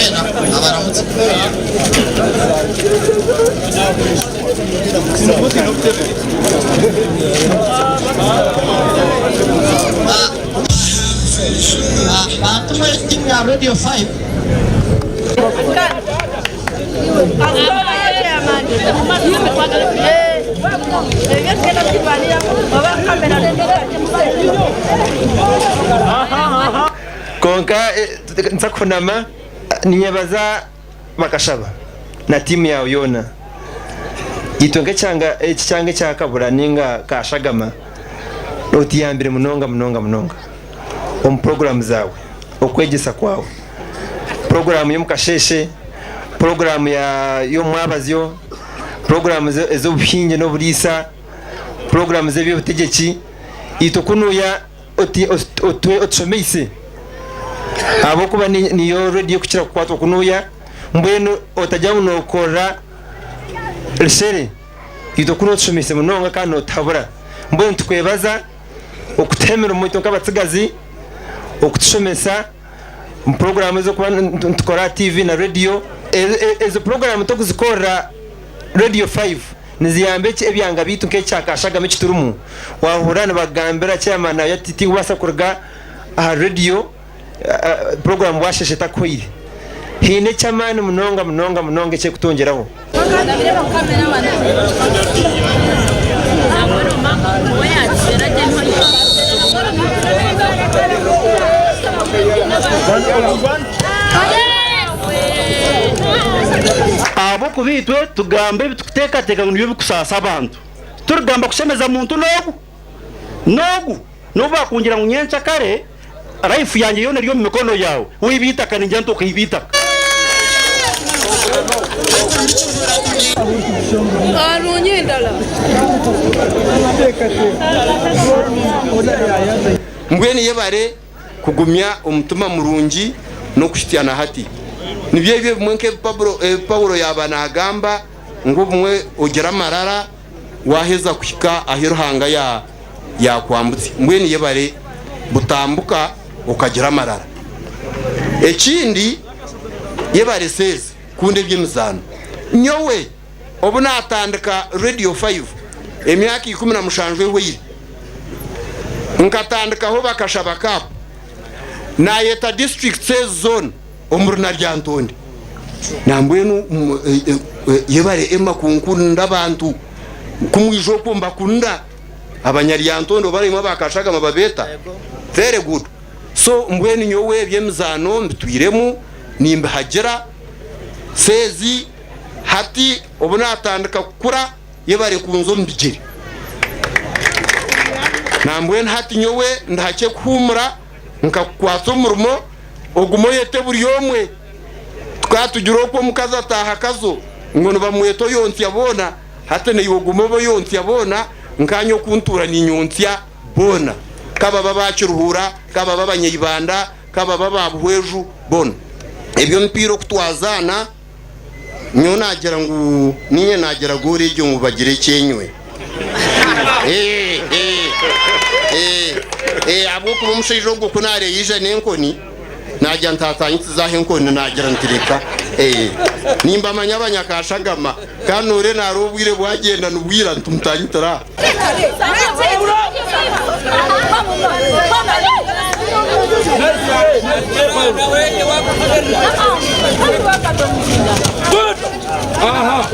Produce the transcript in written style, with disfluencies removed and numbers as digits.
Mwena abaramutse. Bantu mwe tiimu ya Radio 5. Kwonka nza kuhunama ninyebaza Bakashaba na tiimu yaawe yoona. Itwe nk'ekyanga eki kyanga ekya Kabura ninga Kashagama otuyambire munonga munonga munonga omu puroguraamu zaawe, okwegyesa kwawe, puroguraamu y'omu kasheeshe, puroguraamu y'omu mwabazyo, puroguraamu ez'obuhingi n'oburiisa, puroguraamu z'eby'obutegyeki. Itwe kunuya otushomeise ahabw'okuba niyo rediyo erikukira kukwatwa kunuya mbwenu otagira ngu nokorera rushere itwe kunu otushomeise munonga kandi notuhabura mbwenu nitukwebaza okutuha emirimo itwe nk'abatsigazi okutushomesa omu puroguraamu ez'okuba nitukora aha tiivi na rediyo ezo puroguraamu tokuzikorera rediyo faayivu. Niziyamba eki ebyanga byaitu nk'ekya kashagama eki turimu. Wahurira nibakugambira chairman nayo ati tikubaasa kuruga aha radio program bwashesha etakuhweire. Haine eky'amaani munonga munonga munonga ekyekutwongyeraho. Ahabw'okuba itwe tugamba ebi turikuteekateeka ngu nibyo birikusaasa abantu. Titurikugamba kushemeza muntu n'ogu n'ogu. N'obu baakungira ngu nyenkyakare life yangye yoona eri omu mikono yaawe, waiba eitaka ningira nti okaiba eitaka. Mbwenu yebare kugumya omutima murungi n'okuhitsya na hati. Nibyo ebyo ebimwe nk'ebi Paulo yaaba naagamba ngu obumwe ogira amarara waaheza kuhika ahu Ruhanga yaakwambutsya. Mbwenu yebare butambuka okagira amarara. Ekindi, yebare seezi kunda eby'emizaano. Nyowe obu naatandika Radio Five emyaka 17 ehweire, nkatandikaho Bakashaba Cup, naayeta disiturikiti ezi zoona omuri Naryantonde. Nambwenu yebare Emma kunkunda abantu, ku mwija okwo mbakunda, Abanyaryantonde oba naimwe aba Kashagama babeeta? Very good. So mbwenu nyowe eby'emizaano mbitwiremu, nimbihagira. Seezi hati obu naatandika kukura, yebare kunza omu bigyere. Nambwenu hati nyowe ndi hakye kuhuumura nkakukwatsa omurimo, ogume oyete buri omwe. Tukaba tugira oku omukazi ataaha akazo ngu nibamweta oyontsya boona, hati naiwe ogume obe oyontsya boona nkaanye oku ntuura ninyontsya boona. Ka babe aba Kiruhura, ka babe Abanyaibanda, ka babe aba Buhweju, boona. Eby'omupiira oku twazaana. Nyowe naagira ngu niinye naagira goolo egyo ngu bagire ekyenywe. Ahabw'okuba omushaija ogwo ku naareeba yaija n'enkoni, naagira nti atanyisize aha enkoni, naagira nti reka. Nimbamanya abanyakashagama, kandi noore naareeba obwire bwagyenda nibwira nti mutanyitira aha.